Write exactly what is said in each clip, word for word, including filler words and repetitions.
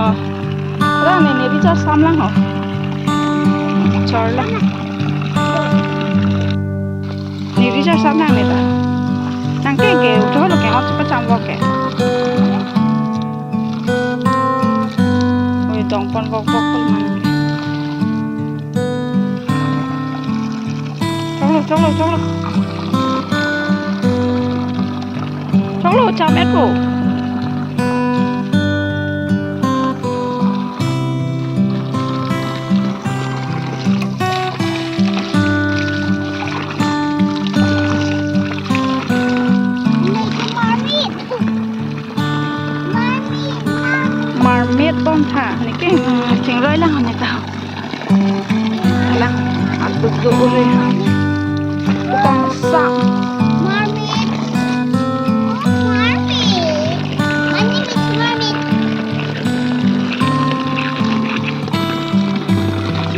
Oh. Ra ne, ne recharge samlang ho. Chorlo. Ne recharge samlang ne ta. Nang ke ke utholo ke ot pacham vok ke. Oi, dongpon vok vok pul man ke. Choklo, choklo, choklo. Choklo, cham et po. Mermaid bom tha, ne ke, hmm, chingroi lang ne ta. Alang, atuk do uri. Tukang sa. Mermaid. Oh, mermaid. My name is Mermaid.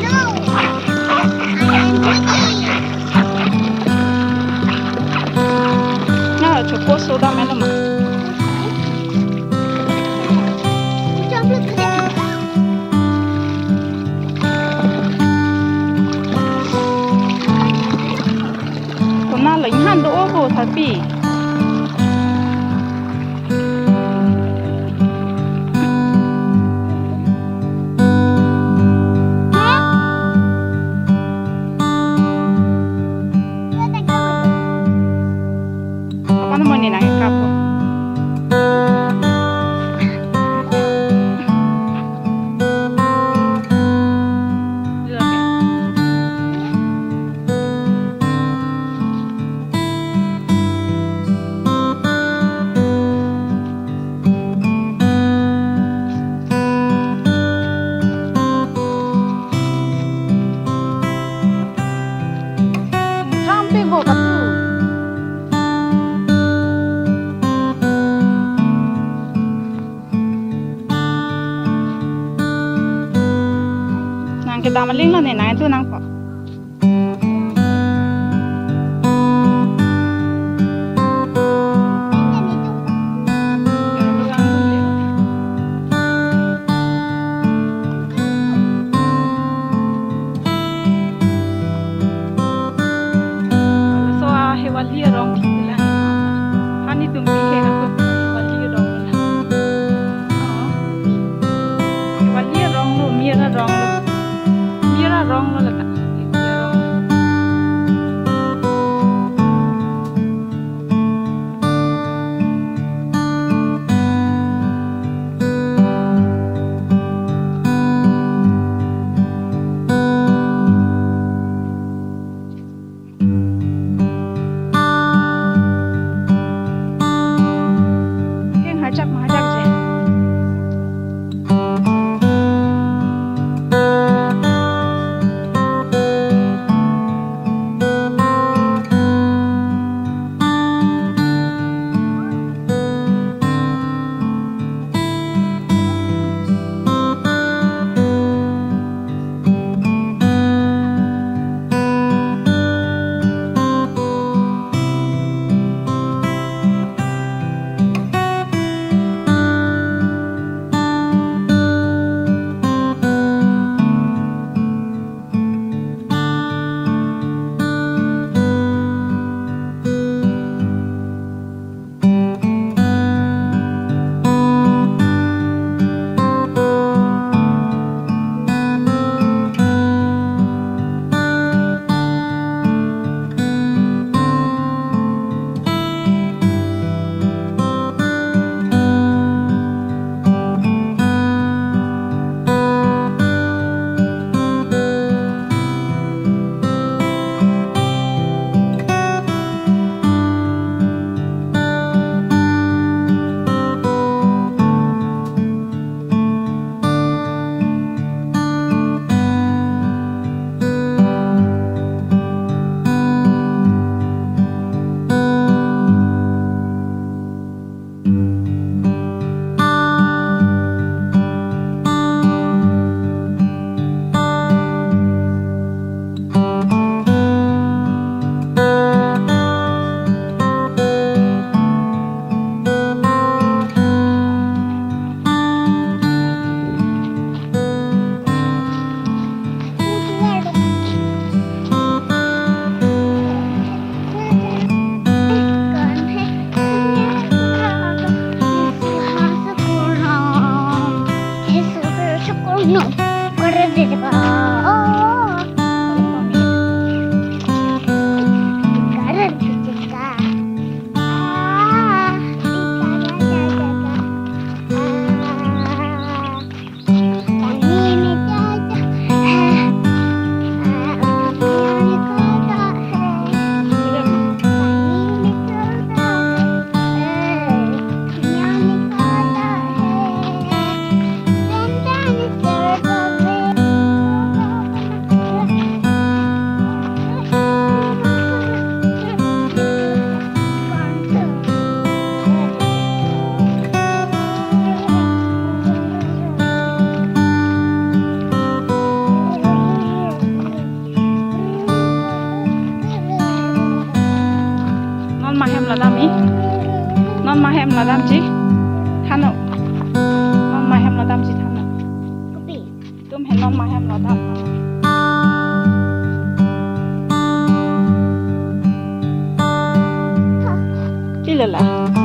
No. I am Winnie. Na, chopo soda melo ma. Konatlo inghan do obo tharpi. Kapan mo ni nang kapo? Trampe bo katu. Nang kedam aling lo ne, nang itu nangpo. Laso a Hewali arong thik lang. Hani tum bi he ako Hewali arong la. Oh. Hewali arong lo, mir arong lo. Mir arong lo lata. Mir arong lo. Keng hajak mahajak je. Mahem la dam-i. Non mahem la damji. Thano. Non mahem la damji thano. Kopi? Tum he non mahem la dam. Chilala.